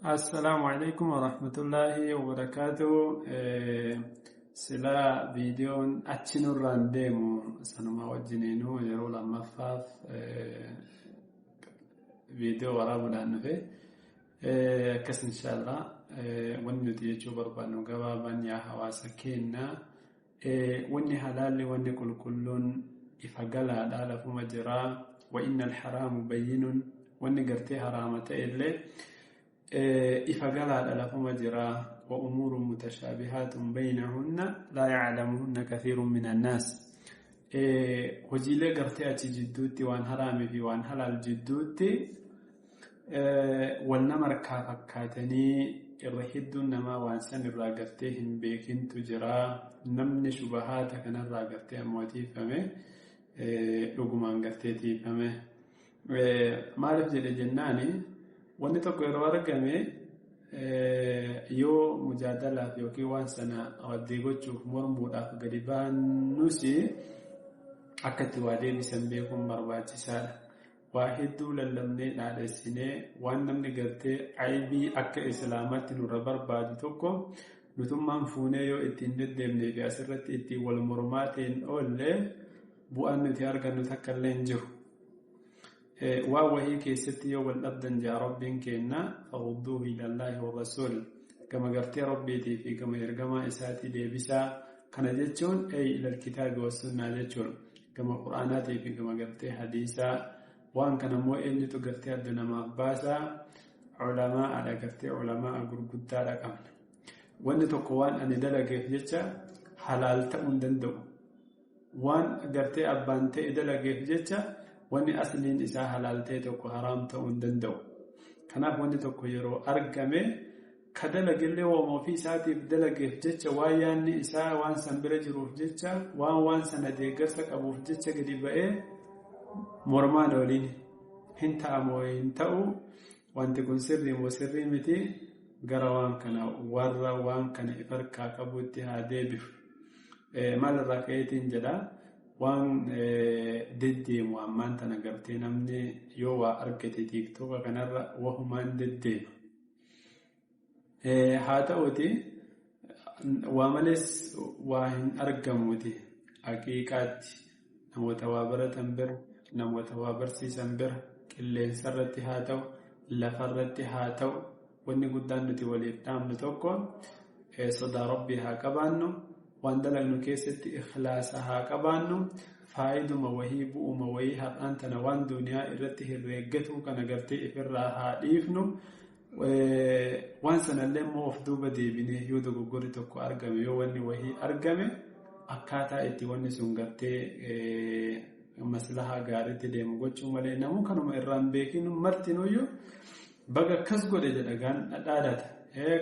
Assalaamu alaikum warahmatullaahi wabarakaatuh. Silaa viidiyoon achi nurraan deemu sanuma wajjiniinuu yeroo lammaffaaf viidiyoo waraabuudhaan dhufe. Akkas inshaallah wanni nuti jechuu barbaannu gabaabaan yaa hawaasa keenya wanni halaalli wanni qulqulluun ifa galaadha lafuma jiraa wa innal haraamu bayyinun wanni gartee haraama ta'e illee ifa galaadha lafuma jiraa wa umuurun mutashaabihaatun baynahunna laa yaclamuhunna kathiirun min annaas. Hojiilee gartee achi jidduutti waan haraamii fi waan halaal jidduutti wal nama harkaa fakkaatanii irra hedduun namaa waan san irraa gartee hin beekintu jira. Namni shubahaata kanarraa gartee ammoo tiifame dhugumaan gartee tiifame. Maaliif jedhe jennaani wanni tokko yeroo argame yoo mujaadalaaf yookiin waan sana raddii gochuuf mormuudhaaf gadi baannus akka itti waa deebisan beekuun barbaachisaadha. Waa hedduu lallabnee dhaadhessinee waan namni gartee aybii akka islaamaatti nurra barbaadu tokko nutummaan fuunee yoo ittiin deddeemnee fi asirratti ittiin wal mormaa ta'een oollee bu'aan nuti argannu takka illee hin jiru. Waan wahii keessatti yoo wal dhabdan jaa rabbiin kenna farudduuhu ilallaahi warrasuul gama gartee rabbiitii fi gama ergamaa isaatii deebisaa. Kana jechuun ey ilal kitaabi wassunnaa jechuun gama quraanaatii fi gama gartee hadiisaa. Waan kana immoo eenyutu gartee adda namaaf baasaa? Culamaa'aadha gartee culamaa'a gurguddaadha qabna. Wanni tokko waan ani dalageef jecha halaal ta'uu hin danda'u. Waan gartee abbaan ta'e dalageef jecha wanni asliin isaa halaal ta'e tokko haraam ta'uu hin danda'u. Kanaaf wanni tokko yeroo argame ka dalagellee waama ofii isaatiif dalageef jecha waan yaanni isaa waan san bira jiruuf jecha waan sana deeggarsa qabuuf jecha gadi ba'ee mormaan waliin hin ta'amoo hin ta'u wanti kun sirrii moo sirrii miti gara waan kana warra waan kana if harkaa qabutti haa deebifu. Maalirraa ka'eetiin jedha waan deddeemu ammaan tana gartee namni yoo waa argate tiiktooka kanarra wahumaan deddeema. Haa ta'uti waa malees waa hin argamuuti haqiiqaatti namoota waa baratan bira namoota waa barsiisan bira qilleensarratti haa ta'u lafarratti haa ta'u wanni guddaan nuti waliif dhaamnu tokko sodaa rabbii haa qabaannu waan dalagnu keessatti ikhlaasa haa qabaannu faayiduma wahii bu'uma wahii har'aan tana waan duniyaa irratti herreeggatuu kana gartee ifirraa haa dhiifnu. Waan sanallee immoo of duuba deebinee yoo dogoggorri tokko argame yoo wanni wahii argame akkaataa itti wanni sun gartee maslahaa gaariitti deemu gochuu malee namuu kanuma irraan beekinu martinuyyuu baga akkas godhe jedha gaan dhaadata.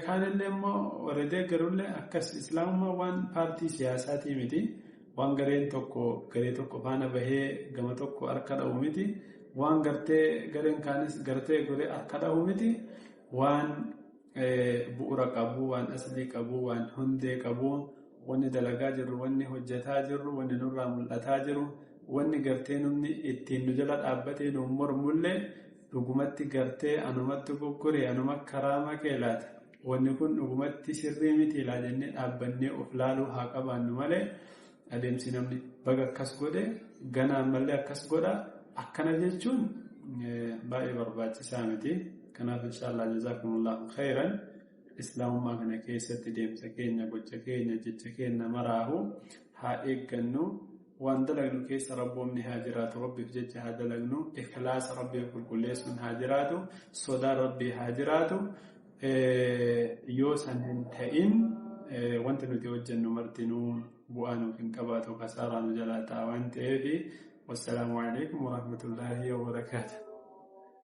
Kaanillee immoo warri deeggarullee akkas islaamummaa waan paartii siyaasaatii miti waan gareen tokko garee tokko faana bahee gama tokko harka dha'u miti waan gartee gareen kaanis gartee godhee harka dha'u miti waan bu'uura qabu waan aslii qabu waan hundee qabu wanni dalagaa jirru wanni hojjetaa jirru wanni nurraa mul'ataa jiru wanni gartee namni ittiin nu jala dhaabbatee nu mormullee dhugumatti gartee anumatti goggoree anuma karaa makee laata wanni kun dhugumatti sirrii miti ilaa jennee dhaabbannee of laaluu haa qabaannu malee adeemsi namni baga akkas godhe ganaan mallee akkas godha akkana jechuun baay'ee barbaachisaa miti. Kanaaf inshaallah jazaakumullahu khairan islaamummaa kana keessatti deemsa keenya gocha keenya jecha keenya maraahu haa eeggannu. Waan dalagnu keessa rabboomni haa jiraatu rabbiif jecha haa dalagnu ikhlaasa rabbiif qulqulleessuun haa jiraatu sodaan rabbii haa jiraatu. Yoo san hin ta'in wanti nuti hojjennu martinuu bu'aa nuuf hin qabaatu kasaaraa nu jalaa ta'a waan ta'eef wassalaamu alaikum warahmatullaahi wabarakaatu.